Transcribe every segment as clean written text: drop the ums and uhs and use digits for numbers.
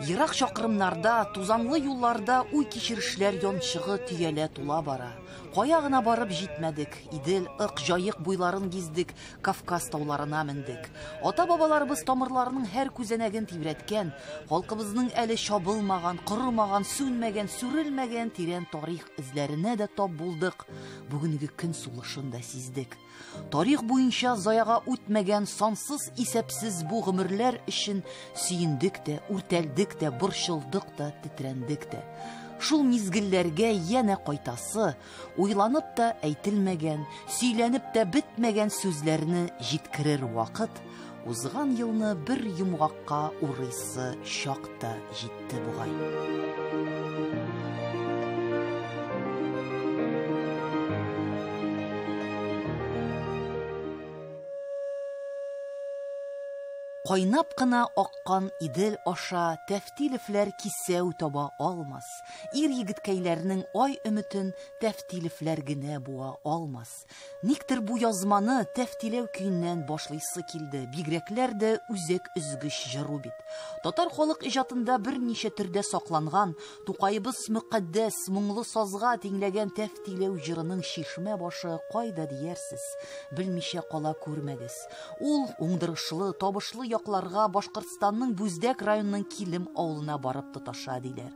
Ерак чакрымнарда, тузанлы юлларда уй-кичерешләр янчыгы төялә тула бара. Кая гына барып җитмәдек, Идел, Ык, Җаек буйларын гиздек, Кавказ тауларына мендек. Ата-бабаларыбыз тамырларының һәр күзәнәген тибрәткән, халкыбызның әле чабылмаган, корымаган, сүнмәгән, сүрелмәгән тирән тарих эзләренә дә тап булдык, бүгенге көн сулышын да сиздек. Тарих буенча заяга үтмәгән сансыз исәпсез бу гомерләр өчен сөендек тә, үртәлдек тә, борчылдык та, тетрәндек тә. Шул мизгелләргә янә кайтасы, уйланып та әйтелмәгән, сөйләнеп тә бетмәгән сүзләрне җиткерер вакыт, узган елны бер йомгакка урыйсы чак та җитте бугай. Кайнап кына аккан Идел аша Тәфтилевләр кисәү таба алмас. Ир-егеткәйләрнең ай өметен Тәфтилевләр генә буа алмас. Никтер бу язманы Тәфтиләү көеннән башлыйсы килде, бигрәкләр дә үзәк өзгеч җыру бит. Татар халык иҗатында берничә төрдә сакланган, Тукаебыз мөкатдәс, моңлы сазга тиңләгән Тәфтиләү җырының чишмә башы кайда диярсез? Белмичә кала күрмәгез. Ул уңдырышлы, табышлы якларга Башкортстанның Бүздәк районының Килем авылына барып тоташа, диләр.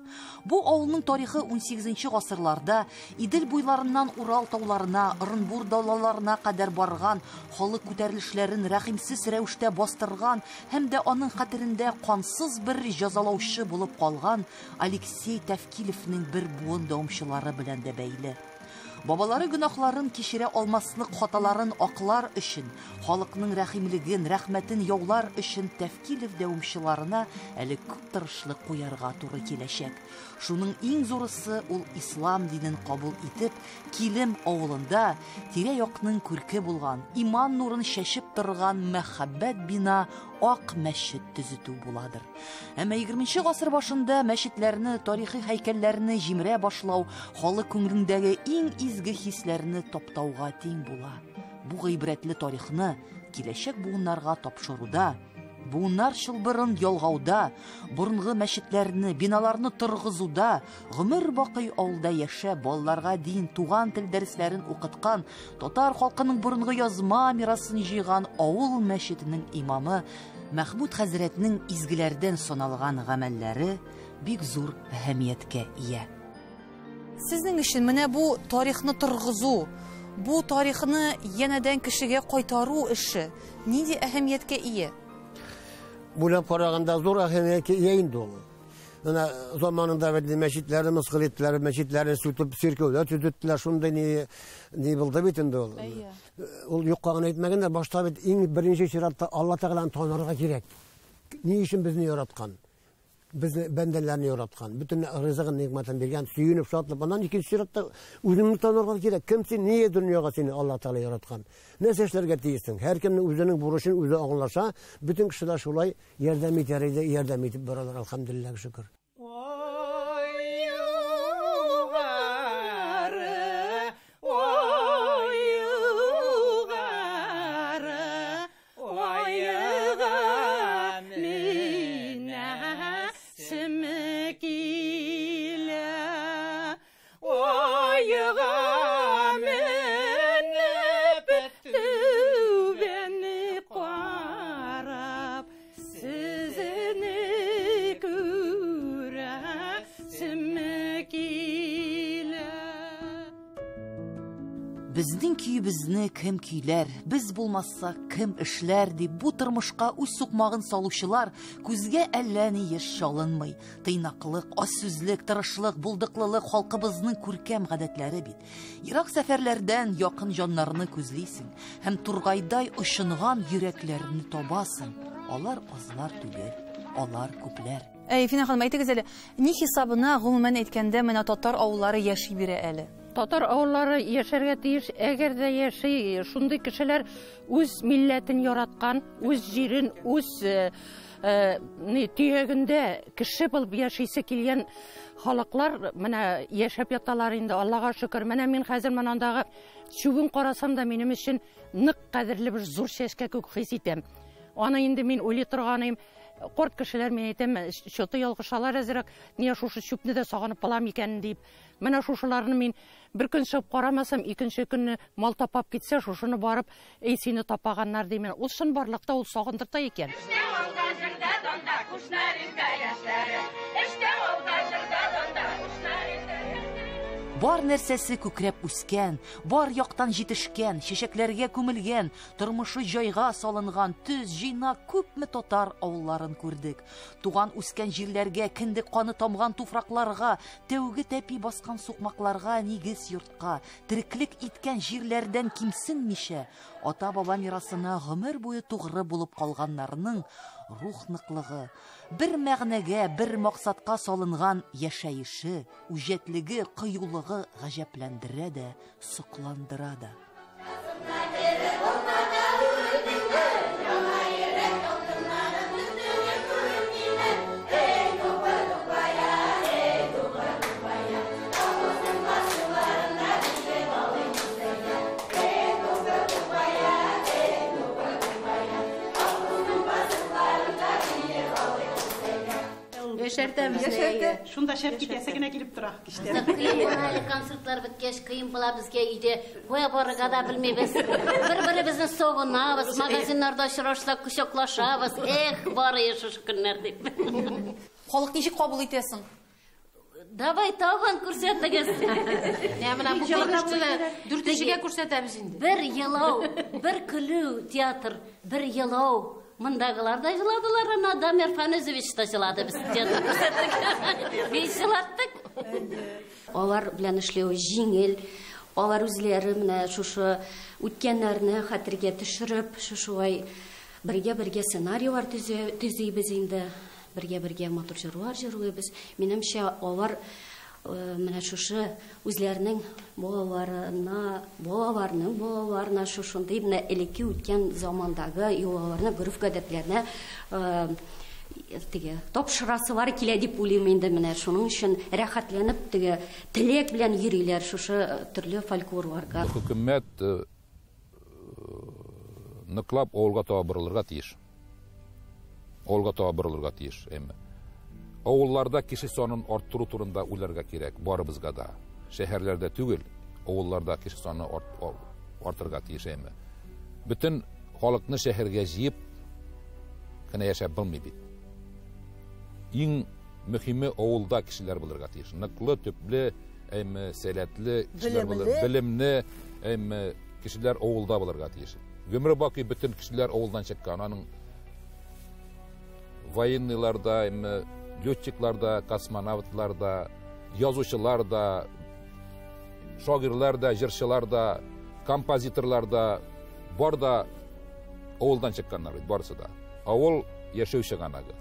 Бу авылның тарихы унсигезенче гасырларда Идел буйларыннан Урал тауларына, Ырынбур далаларына кадәр барган халык күтәрелешләрен рәхимсез рәвештә бастырган һәм дә аның хәтерендә кансыз бер җәзалаучы булып калган Алексей Тәфкилевнең бер буын дәвамчылары белән дә бәйле. Бабалары гөнаһларын кичерә алмаслык хаталарын аклар өчен, халыкның рәхимлеген, рәхмәтен яулар өчен Тәфкилев дәвамчыларына әле күп тырышлык куярга туры киләчәк. Шуның иң зурысы ул ислам динен кабул итеп, Килем авылында тирә-якның күрке булган, иман нурын чәчеп торган мәхәббәт бина Ак мәчет төзетү буладыр. Әмма 20 гасыр башында мәчетләрне, тарихи һәйкәлләрне җимерә башлау халык күңелендәге иң изге хисләрне таптауга тиң була. Бу гыйбрәтле тарихны киләчәк буыннарга тапшыруда, буыннар чылбырын ялгауда, борынгы мәчетләрне, биналарны торгызуда, гомер бакый авылда яшәп, балаларга дин, туган тел дәресләрен укыткан, татар халкының борынгы язма мирасын җыйган авыл мәчетенең имамы Мәхмүт хәзрәтнең изгеләрдән саналган гамәлләре бик зур әһәмияткә ия. Сезнең өчен менә бу тарихны торгызу, бу тарихны янәдән кешегә кайтару эше нинди әһәмияткә ия? Уйлап караганда зур әһәмияткә ия инде ул. Менә заманында бит мәчетләрне мыскыл иттеләр, мәчетләрне сүтеп, чиркәүләр төзеттеләр, шундый ни булды бит инде ул. Ул юкка гына әйтмәгәннәр, башта бит иң беренче чиратта Алла Тәгаләне танырга кирәк. Ни өчен безне яраткан? Безне бәндәләрне яраткан, бөтен ризыгын, нигъмәтен биргән, сөенеп, шатлып, аннан икенче чиратта үзеңне танырга кирәк. Кем син, нигә дөньяга сине Алла Тәгалә яраткан? Нәрсә эшләргә тиешсең? Һәркемнең үзенең бурычын үзе аңласа, бөтен кешеләр шулай ярдәм итәр иде, ярдәм итеп баралар, алхамдулиллаһ, шөкер. Безнең көебезне кем көйләр, без булмасак кем эшләр дип бу тормышка үз сукмагын салучылар күзгә әллә ни еш чалынмый. Тыйнаклык, аз сүзлек, тырышлык, булдыклылык халкыбызның күркәм гадәтләре бит. Ерак сәфәрләрдән якын җаннарны күзлисең һәм тургайдай очынган йөрәкләрне табасың. Алар азлар түгел, алар күпләр. Әй, Фина ханым, әйтегез әле, ни хисабына гомумән әйткәндә менә татар авыллары яши бирә әле? Татар авыллары яшәргә тиеш, әгәр дә яши шундый кешеләр үз милләтен яраткан, үз җирен, үз төягендә кеше булып яшисе килгән халыклар менә яшәп яталар инде, Аллага шөкер. Менә мин хәзер монандагы чүбен карасам да минем өчен нык кадерле бер зур чәчкә күк хис итәм. Аны инде мин уйлый торганым, Карт кешеләр, мин әйтәм, чоты ялгышалар әзрәк, нигә шушы чүпне дә сагынып калам икән дип. Менә шушыларны мин бер көн чыгып карамасам, икенче көнне мал тапап китсә, шушыны барып, эй, сине тапаганнар дим. Ул чынбарлыкта ул сагындырта икән. Бар нәрсәсе күкрәп үскән, бар яктан җитешкән, чәчәкләргә күмелгән, тормышы җайга салынган, төз, җыйнак күпме татар авылларын күрдек. Туган үскән җирләргә, кендек каны тамган туфракларга, тәүге тәпи баскан сукмакларга, нигез йортка, тереклек иткән җирләрдән кимсенмичә, ата-баба мирасына гомер буе тугры булып калганнарның рух ныклыгы, бер мәгънәгә, бер максатка салынган яшәеше, үҗәтлеге, кыюлыгы гаҗәпләндерә дә, сокландыра да. Яшәртә. Шунда шәп китәсе генә килеп тора кичтә. Кыен була әле концертлар беткәч, кыен була безгә өйдә. Кая барырга да белмибез. Бер-беребезне сагынабыз, магазиннарда очрашсак кочаклашабыз. Эх, бар шушы көннәр дип. Халык ничек кабул итәсең? Давай тагын күрсәтегез. Менә бу күрсәтүләр дүртенчегә күрсәтәбез инде. Бер елау, бер көлү театр, бер елау. Мындагылар да жыладылар, ана Дамир Фанызович та жылады, без театр күрсәттек. Без жылаттык. Алар белән эшләү җиңел. Алар үзләре менә шушы үткәннәрне хәтергә төшереп, шушылай бергә-бергә сценарийлар төзибез инде. Бергә-бергә матур җырлар җырлыйбыз. Минемчә, алар менә шушы үзләренең балаларына, балаларының балаларына шушындый менә элекке үткән замандагы йолаларны, гореф-гадәтләрне теге тапшырасылар килә дип уйлыйм инде менә. Шуның өчен рәхәтләнеп теге теләк белән йөриләр шушы төрле фольклорларга. Хөкүмәт ныклап авылга таба борылырга тиеш. Авылга таба борылырга тиеш, әмма авылларда кеше санын арттыру турында уйларга кирәк, барыбызга да. Шәһәрләрдә түгел, авылларда кеше саны артырга тиеш, әмма. Бөтен халыкны шәһәргә җыеп кенә яшәп булмый бит. Иң мөһиме авылда кешеләр булырга тиеш. Ныклы, төпле, әмма сәләтле кешеләр булыр, белемле, әмма кешеләр авылда булырга тиеш. Гомер бакый бөтен кешеләр авылдан чыккан. Аның военныйлар да, әмма летчиклар да, космонавтлар да, язучылар да, шагыйрьләр дә, җырчылар да, композиторлар да, бар да авылдан чыкканнар бит, барысы да. Авыл яшәү чыганагы.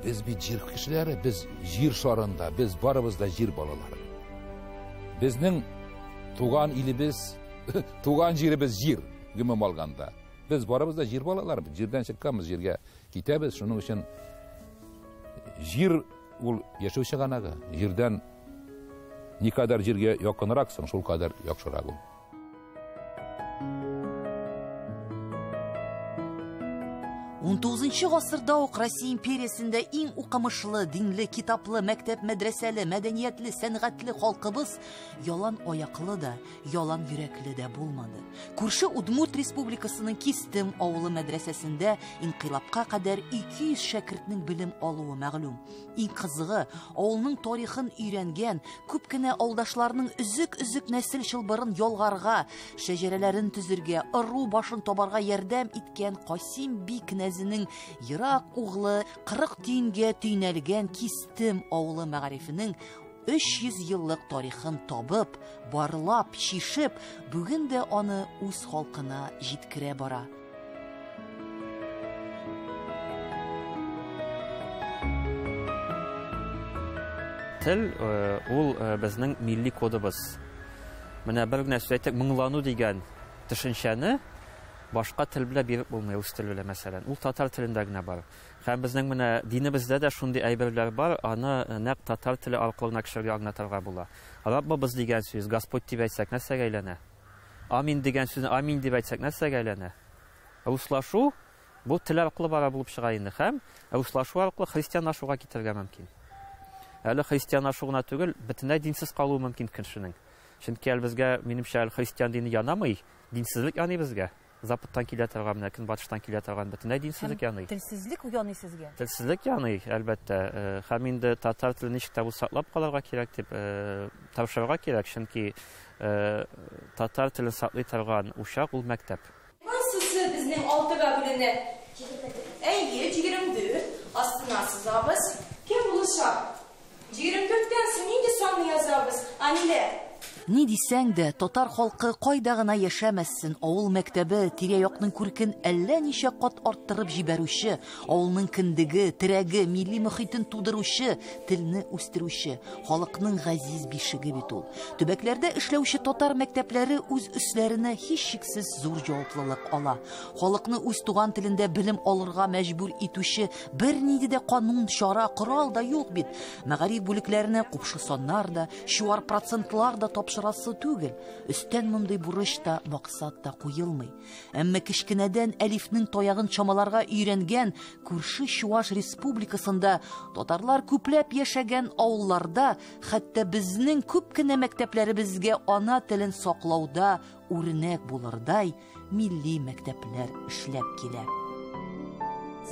Без бит җир кешеләре, без җир шарында, без барыбыз да җир балалары. Безнең туган илебез, туган җиребез җир, гомум алганда. Без барыбыз да җир балалары, җирдән чыкканбыз, җиргә китәбез, шуның өчен җир ул яшәү чыганагы. Җирдән никадәр җиргә якынраксың, шул кадәр яхшырак ул. 19 гасырда ук Россия империясендә иң укымышлы, динле, китаплы, мәктәп, мәдрәсәле, мәдәниятле, сәнгатьле халкыбыз ялан аяклы да, ялан йөрәкле дә булмады. Күрше Удмурт Республикасының Кистем авылы мәдрәсәсендә инкыйлабка кадәр 200 шәкертнең белем алуы мәгълүм. Иң кызыгы, авылның тарихын өйрәнгән, күп кенә авылдашларның өзек-өзек нәсел чылбырын ялгарга, шәҗәрәләрен төзергә, ыру башын табарга ярдәм иткән Касим би кнәзенең ерак углы 40 тиенгә төйнәлгән Кистем авылы мәгарифенең 300 еллык тарихын табып, барлап, чишеп, бүген дә аны үз халкына җиткерә бара. Тел ул безнең милли кодыбыз. Менә бер генә сүз әйтик, моңлану дигән төшенчәне башка тел белән биреп булмый, рус теле белән мәсәлән. Ул татар телендә генә бар. Һәм безнең менә динебездә дә шундый әйберләр бар, аны нәкъ татар теле аркылы гына кешеләргә аңлатырга була. Раббыбыз дигән сүз, Господь дип әйтсәк, нәрсәгә әйләнә? Амин дигән сүзне амин дип әйтсәк, нәрсәгә әйләнә? Руслашу Бу тел аркылы бара булып чыга инде һәм руслашу аркылы христианлашуга китергә мөмкин. Әле христианлашу гына түгел, бөтенләй динсез калуы мөмкин кешенең. Чөнки әле безгә, минемчә, әле христиан дине янамый, динсезлек яный безгә. Западтан килә торган, менә көнбатыштан килә торган бөтенләй динсезлек яный. Телсезлек яный сезгә? Телсезлек яный, әлбәттә. Һәм инде татар телен ничек тә булса саклап калырга кирәк дип тырышырга кирәк, чөнки татар телен саклый торган учак ул мәктәп. Кайсысы безнең 6-га бүленә? Әйе, 24. Астына сызабыз. Кем булыша? 24-тән соң нинди санны язабыз? Анилә. Ни дисәң дә, татар халкы кайда гына яшәмәссен, авыл мәктәбе тирә-якның күркен әллә ничә кат арттырып җибәрүче, авылның кендеге, терәге, милли мөхитен тудыручы, телне үстерүче, халыкның газиз бишеге бит ул. Төбәкләрдә эшләүче татар мәктәпләре үз өсләренә һичшиксез зур җаваплылык ала. Халыкны үз туган телендә белем алырга мәҗбүр итүче бернинди дә канун, чара, корал да юк бит. Мәгариф бүлекләренә купшы саннар да, чуар процентлар да тапшырасы түгел. Өстән мондый бурыч та, максат та куелмый. Әмма кечкенәдән әлифнең таягын чамаларга өйрәнгән күрше Чуаш республикасында татарлар күпләп яшәгән авылларда, хәтта безнең күп кенә мәктәпләребезгә ана телен саклауда үрнәк булырдай милли мәктәпләр эшләп килә.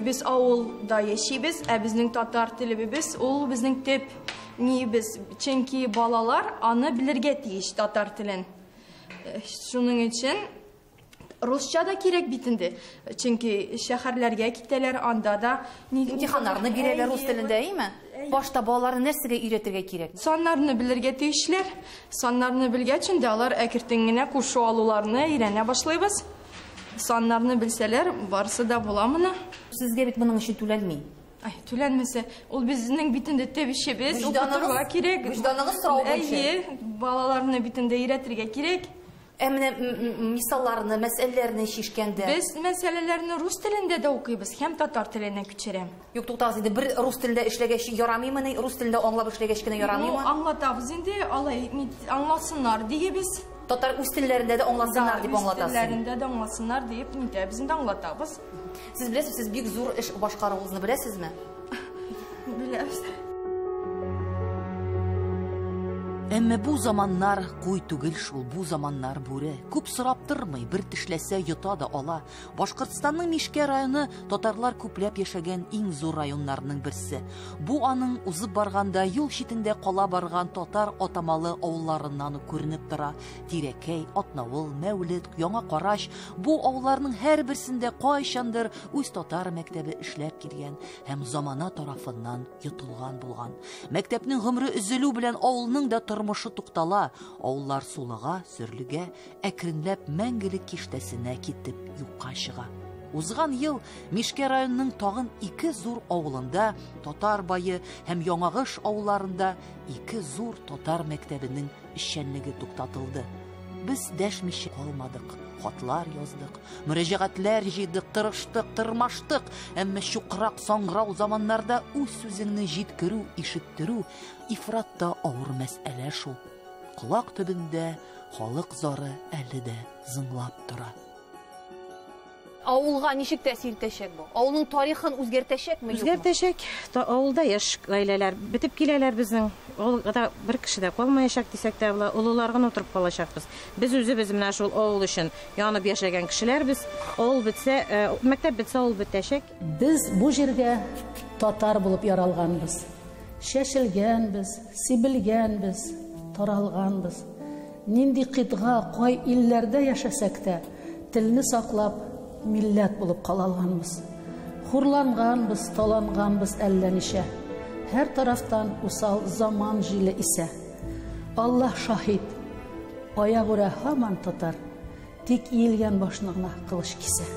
Без авылда яшибез, ә безнең татар телебез ул безнең төп нибез, чөнки балалар аны белергә тиеш татар телен. Шуның өчен русча да кирәк бит инде, чөнки шәһәрләргә китәләр, анда да имтиханнарны бирәләр рус телендә, әйме? Башта балаларны нәрсәгә өйрәтергә кирәк? Саннарны белергә тиешләр. Саннарны белгәч инде алар әкертен генә кушу алуларны өйрәнә башлыйбыз. Саннарны белсәләр, барысы да була моны. Сезгә бит моның өчен түләнми. Ай, түләнмәсә, ул безнең бит инде төп эшебез, укытырга кирәк. Вөҗданыгыз сорау буенча. Әйе, балаларны бит инде өйрәтергә кирәк. Ә менә мисалларны, мәсьәләләрне чишкәндә. Без мәсьәләләрне рус телендә дә укыйбыз һәм татар теленә күчерәм. Юк, туктагыз инде, бер рус телендә эшләгәч ярамыймыни? Рус телендә аңлап эшләгәч кенә ярамыймы? Ну, аңлатабыз инде, алай аңласыннар дибез. Татар үз телләрендә дә аңласыннар дип аңлатасыз. Үз телләрендә дә аңласыннар дип, нитәбез инде, аңлатабыз. Сез беләсез, сез бик зур эш башкаруыгызны беләсезме? Беләбез. Әмма бу заманнар куй түгел шул, бу заманнар бүре. Күп сорап тормый, бер тешләсә йота да ала. Башкортстанның Мишкә районы татарлар күпләп яшәгән иң зур районнарның берсе. Бу аның узып барганда юл читендә кала барган татар атамалы авылларыннан ук күренеп тора. Тирәкәй, Атнавыл, Мәүлет, Яңа Карач бу авылларның һәрберсендә кайчандыр үз татар мәктәбе эшләп килгән һәм замана тарафыннан йотылган булган. Мәктәпнең гомере өзелү белән авылның да тормышы туктала, авыллар сулыга, сөрлегә, әкренләп мәңгелек киштәсенә китеп юкка чыга. Узган ел Мишкә районының тагын ике зур авылында, Татар бае һәм Яңагыш авылларында ике зур татар мәктәбенең эшчәнлеге туктатылды. Без дәшмичә калмадык, хатлар яздык, мөрәҗәгатьләр җыйдык, тырыштык, тырмаштык, әмма чукрак саңгырау заманнарда үз сүзеңне җиткерү, ишеттерү ифрат та авыр мәсьәлә шул. Колак төбендә халык зары әле дә зыңлап тора. Авылга ничек тәэсир итәчәк бу? Авылның тарихын үзгәртәчәкме, юкмы? Үзгәртәчәк. Авылда яшь гаиләләр бетеп киләләр безнең. Авылда бер кеше дә калмаячак дисәк тә була, олылар гына утырып калачакбыз. Без үзебез менә шул авыл өчен янып яшәгән кешеләрбез. Авыл бетсә, мәктәп бетсә, авыл бетәчәк. Без бу җиргә татар булып яралганбыз. Чәчелгәнбез, сибелгәнбез, таралганбыз. Нинди кытга, кай илләрдә яшәсәк тә, телне саклап, милләт булып кала алганбыз. Хурланганбыз, таланганбыз әллә ничә. Һәр тарафтан усал заман җиле исә. Аллаһ шаһит, аягүрә һаман татар, тик иелгән башны гына кылыч кисә.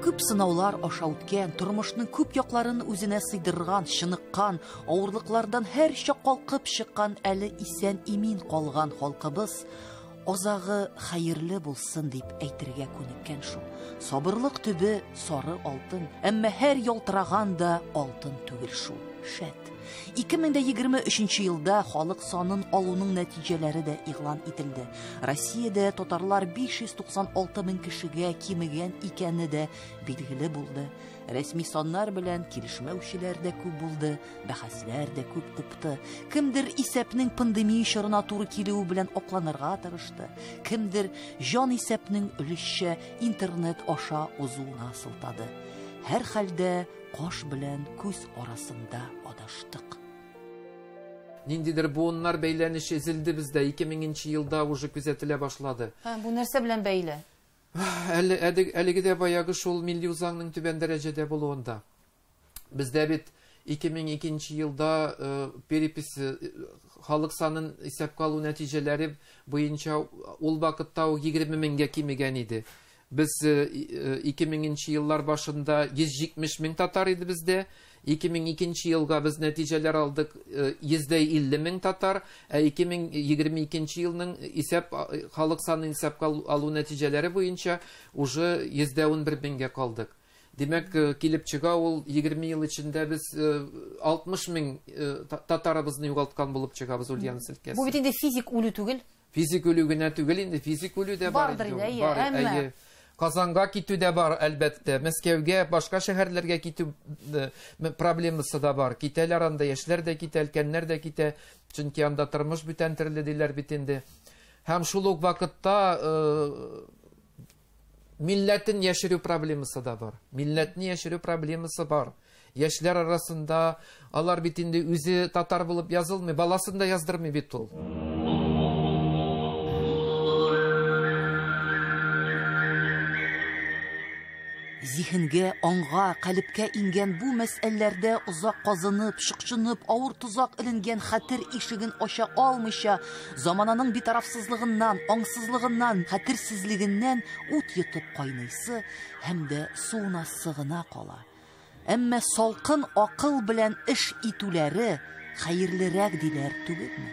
Күп сынаулар аша үткән, тормышның күп якларын үзенә сыйдырган, чыныккан, авырлыклардан һәр чак калкып чыккан, әле исән имин калган халкыбыз азагы хәерле булсын дип әйтергә күнеккән шул. Сабырлык төбе сары алтын, әмма һәр ялтыраган да алтын түгел шул. Шәт. 2023 елда халык санын алуның нәтиҗәләре дә игълан ителде. Россиядә татарлар 596 мең кешегә кимегән икәне дә билгеле булды. Рәсми саннар белән килешмәүчеләр дә күп булды, бәхәсләр дә күп купты. Кемдер исәпнең пандемия чорына туры килүе белән акланырга тырышты, кемдер җан исәпнең өлешчә интернет аша узуына сылтады. Һәр хәлдә каш белән күз арасында адаштык. Ниндидер буыннар бәйләнеше өзелде бездә 2000 елда уже күзәтелә башлады. Бу нәрсә белән бәйле? Әлеге дә баягы шул милли үзаңның түбән дәрәҗәдә булуында. Бездә бит 2002 елда перепись халык санын исәпкә алу нәтиҗәләре буенча ул вакытта ук 20 меңгә кимегән иде. Без 2000 еллар башында 170 мең татар иде бездә. 2002 елга без нәтиҗәләр алдык 150 мең татар, ә 2022 елның исәп халык санын исәпкә алу нәтиҗәләре буенча уже 111 меңгә калдык. Димәк, килеп чыга ул 20 ел эчендә без 60 мең татарыбызны югалткан булып чыгабыз Ульяновск өлкәсе. Бу бит инде физик үлү түгел. Физик үлү генә түгел инде, физик үлү дә бар инде. Бар, Казанга китү дә бар, әлбәттә. Мәскәүгә, башка шәһәрләргә китү проблемасы да бар. Китәләр анда, яшьләр дә китә, өлкәннәр дә китә. Чөнки анда тормыш бүтән төрле диләр бит инде. Һәм шул ук вакытта милләтен яшерү проблемасы да бар. Милләтне яшерү проблемасы бар. Яшьләр арасында алар бит инде үзе татар булып язылмый, баласын да яздырмый бит ул. Зиһенгә, аңга, калепкә ингән бу мәсьәләләрдә озак казынып, шыкчынып, авыр тозак эленгән хәтер ишеген ача алмыйча, замананың битарафсызлыгыннан, аңсызлыгыннан, хәтерсезлегеннән ут йотып кайныйсы һәм дә суынасы гына кала. Әмма салкын акыл белән эш итүләре хәерлерәк диләр түгелме?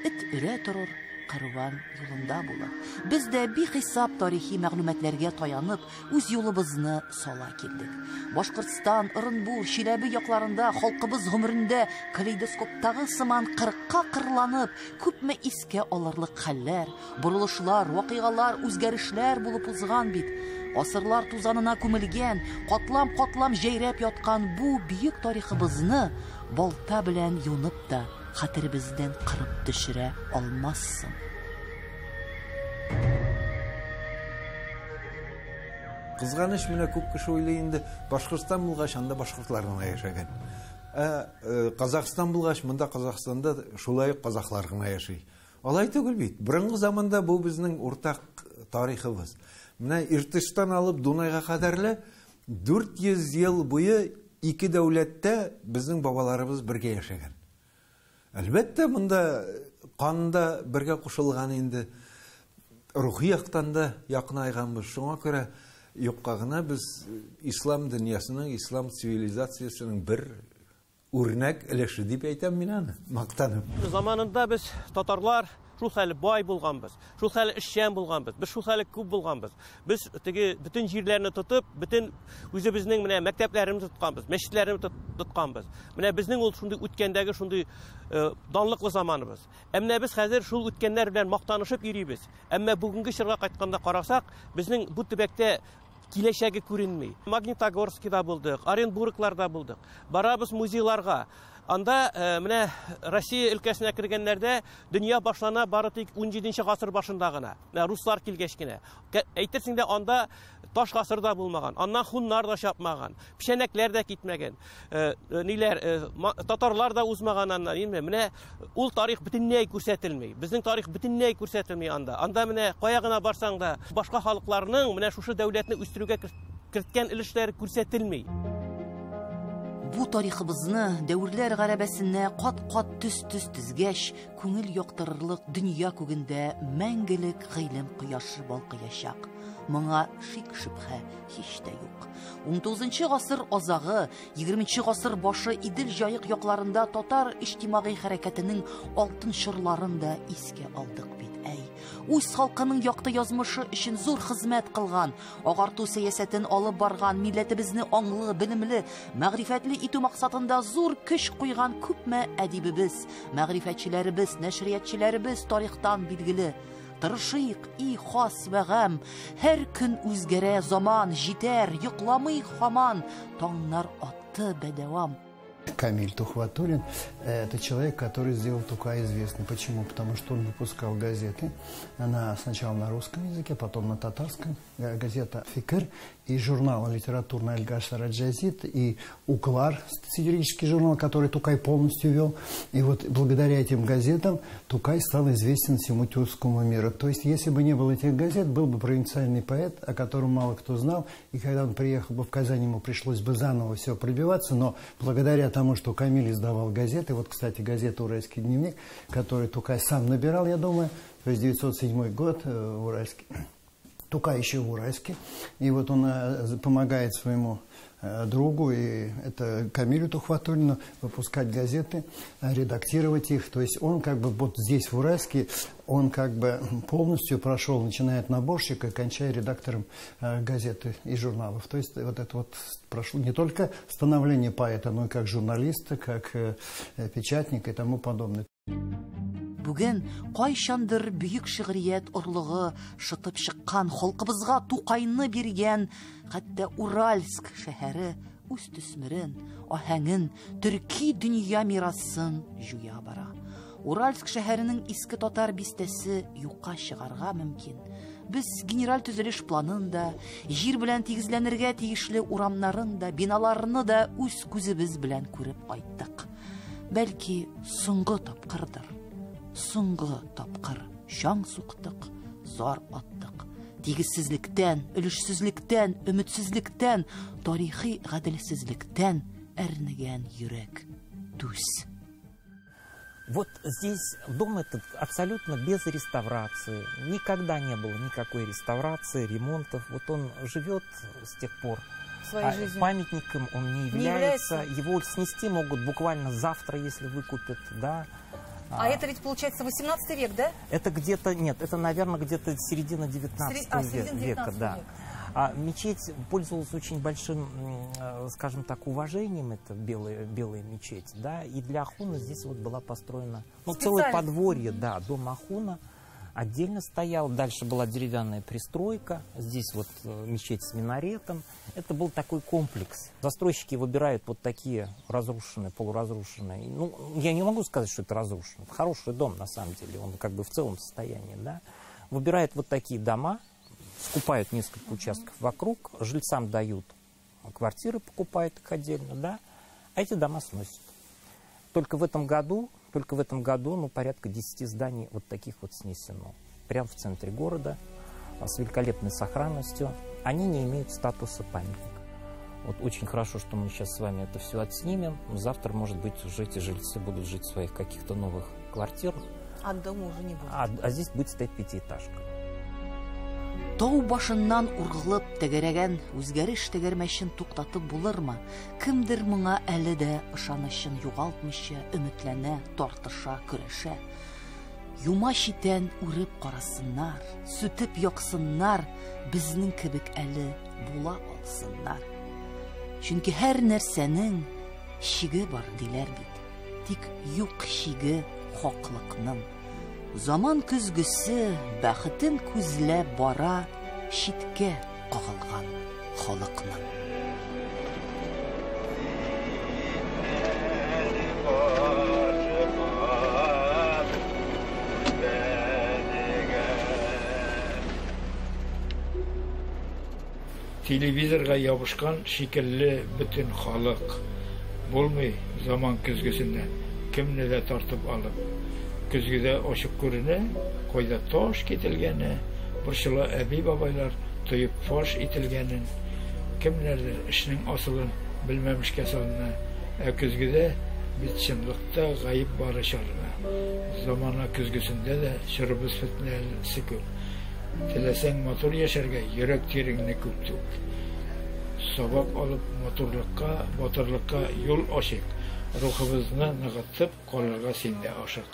Эт өрә торыр, кәрван юлында булыр. Без дә бихисап тарихи мәгълүматларга таянып, үз юлыбызны сала килдек. Башкортстан, Орынбур, Чиләбе якларында халкыбыз гомерендә калейдоскоптагы сыман кырыкка кырланып, күпме искә алырлык хәлләр, борылышлар, вакыйгалар, үзгәрешләр булып узган бит. Асырлар тузанына күмелгән, катлам-катлам җәйрәп яткан бу бөек тарихыбызны балта белән юнып та хәтеребездән кырып төшерә алмассың. Кызганыч, менә күп кеше уйлый инде, Башкортстан булгач, анда башкортлар гына яшәгән. Ә Казахстан булгач, монда Казахстанда шулай ук казахлар гына яши. Алай түгел бит. Борынгы заманда бу безнең уртак тарихыбыз. Менә Иртыштан алып Дунайга кадәрле 400 ел буе ике дәүләттә безнең бабаларыбыз бергә яшәгән. Әлбәттә, монда кан да бергә кушылган инде, рухи яктан да якынайганбыз. Шуңа күрә юкка гына без ислам дөньясының, ислам цивилизациясының бер үрнәк өлеше дип әйтәм мин аны, мактанып. Заманында без татарлар шул хәле бай булганбыз, шул хәле эшчән булганбыз, без шул хәле күп булганбыз. Без теге бөтен җирләрне тотып, бөтен үзебезнең менә мәктәпләребезне тотканбыз, мәчетләребезне тотканбыз. Менә безнең ул шундый үткәндәге шундый данлыклы заманыбыз. Ә менә без хәзер шул үткәннәр белән мактанышып йөрибез. Әмма бүгенге чорга кайтканда карасак, безнең бу төбәктә киләчәге күренми. Магнитогорскида булдык, Оренбургларда булдык. Барабыз музейларга. Анда менә Россия өлкәсенә кергәннәрдә дөнья башлана бары тик 17 гасыр башында гына. Менә руслар килгәч кенә. Әйтерсең дә анда таш гасыр да булмаган, аннан хуннар да чапмаган, печәнәкләр дә китмәгән, ниләр, татарлар да узмаган аннан, инде менә ул тарих бөтенләй күрсәтелми. Безнең тарих бөтенләй күрсәтелми анда. Анда менә кая гына барсаң да башка халыкларның менә шушы дәүләтне үстерүгә керткән өлешләре күрсәтелми. Бу тарихыбызны дәверләр гарәбәсенә кат-кат төс-төс тезгәч, күңел яктырырлык дөнья күгендә мәңгелек гыйлем кояшы балкыячак. Моңа шик-шөбһә һич тә юк. 19 гасыр азагы, 20 гасыр башы Идел Җаек якларында татар иҗтимагый хәрәкәтенең алтын чорларын да искә алдык бит. әй. Үз халкының якты язмышы өчен зур хезмәт кылган, агарту сәясәтен алып барган, милләтебезне аңлы, белемле, мәгърифәтле итү максатында зур көч куйган күпме әдибебез, мәгърифәтчеләребез, нәшриятчеләребез тарихтан билгеле. Тырышыйк, и хас вә гам, һәр көн үзгәрә заман, җитәр, йокламыйк һаман, таңнар атты бәдәвам. Камиль Тухватуллин – это человек, который сделал Тукая известным. Почему? Потому что он выпускал газеты. Она сначала на русском языке, потом на татарском. Газета «Фикр» и журнал литературный «Аль-Гашар Аль-Джазид», и «Уклар», сатирический журнал, который Тукай полностью вел. И вот благодаря этим газетам Тукай стал известен всему тюркскому миру. То есть, если бы не было этих газет, был бы провинциальный поэт, о котором мало кто знал. И когда он приехал бы в Казань, ему пришлось бы заново все пробиваться. Но благодаря тому, что Камиль издавал газеты, вот, кстати, газета «Уральский дневник», которую Тукай сам набирал, я думаю, то есть 907 год, Уральский. Тукай еще в Уральске, и вот он помогает своему другу, и это Камилю Тухватуллину, выпускать газеты, редактировать их. То есть он как бы вот здесь, в Уральске, он как бы полностью прошел, начиная от наборщика, кончая редактором газеты и журналов. То есть вот это вот прошло не только становление поэта, но и как журналиста, как печатника и тому подобное. Бүген кайчандыр бөек шигърият орлыгы шытып чыккан, халкыбызга Тукайны биргән, хәтта Уральск шәһәре үз төсмерен, аһәңен, төрки дөнья мирасын җуя бара. Уральск шәһәренең иске татар бистәсе юкка чыгарга мөмкин. Без генераль төзелеш планын да, җир белән тигезләнергә тиешле урамнарын да, биналарны да үз күзебез белән күреп кайттык. Бәлки соңгы тапкырдыр. Соңгы тапкыр чаң суктык, зар аттык. Тигезсезлектән, өлешсезлектән, өметсезлектән, тарихи гаделсезлектән әрнегән йөрәк түз. Вот здесь дом этот абсолютно без реставрации. Никогда не было никакой реставрации, ремонтов. Вот он живет с тех пор. Своей памятником он не является. Его снести могут буквально завтра, если выкупят, да. А это ведь получается 18 век, да? Это где-то, нет, это, наверное, где-то середина 19 века, да. А мечеть пользовалась очень большим, скажем так, уважением, это белая мечеть, да, и для Ахуна здесь вот была построена, ну, целое подворье, да, дом Ахуна отдельно стоял, дальше была деревянная пристройка, здесь вот мечеть с минаретом. Это был такой комплекс. Застройщики выбирают вот такие разрушенные, полуразрушенные. Ну, я не могу сказать, что это разрушенный. Это хороший дом, на самом деле, он как бы в целом состоянии, да. Выбирают вот такие дома, скупают несколько участков вокруг, жильцам дают квартиры, покупают их отдельно, да, а эти дома сносят. Только в этом году, ну, порядка 10 зданий вот таких вот снесено. Прямо в центре города, с великолепной сохранностью. Они не имеют статуса памятника. Вот очень хорошо, что мы сейчас с вами это все отснимем. Завтра, может быть, уже эти жильцы будут жить в своих каких-то новых квартирах. А дома уже не будет. А здесь будет стоять пятиэтажка. Тау башыннан ургылып тәгәрәгән үзгәреш тәгәрмәчен туктатып булырмы? Кемдер моңа әле дә ышанычын югалтмыйча өметләнә, тартыша, көрәшә. Юма читән үреп карасыннар, сүтеп яксыннар, безнең кебек әле була алсыннар. Чөнки һәр нәрсәнең чиге бар диләр бит. Тик юк чиге хаклыкның. Заман көзгесе бәхетен күзләп бара читкә кагылган халыкның. Телевизорга ябышкан шикелле бөтен халык. Булмый заман көзгесеннән кемне дә тартып алып. Көзгедә ачык күренә, кайда таш кителгәне, борчыла әби-бабайлар тоеп фаш ителгәнен, кемнәрдер эшнең асылын белмәмешкә салына, ә көзгедә бит чынлыкта гаеп бары чарына. Замана көзгесендә дә чорыбыз фетнәсе күп. Теләсәң матур яшәргә, йөрәк тиреңне күп түк. Сабак алып матурлыкка, батырлыкка юл ачык. Рухыбызны ныгытып калырга син дә ашык.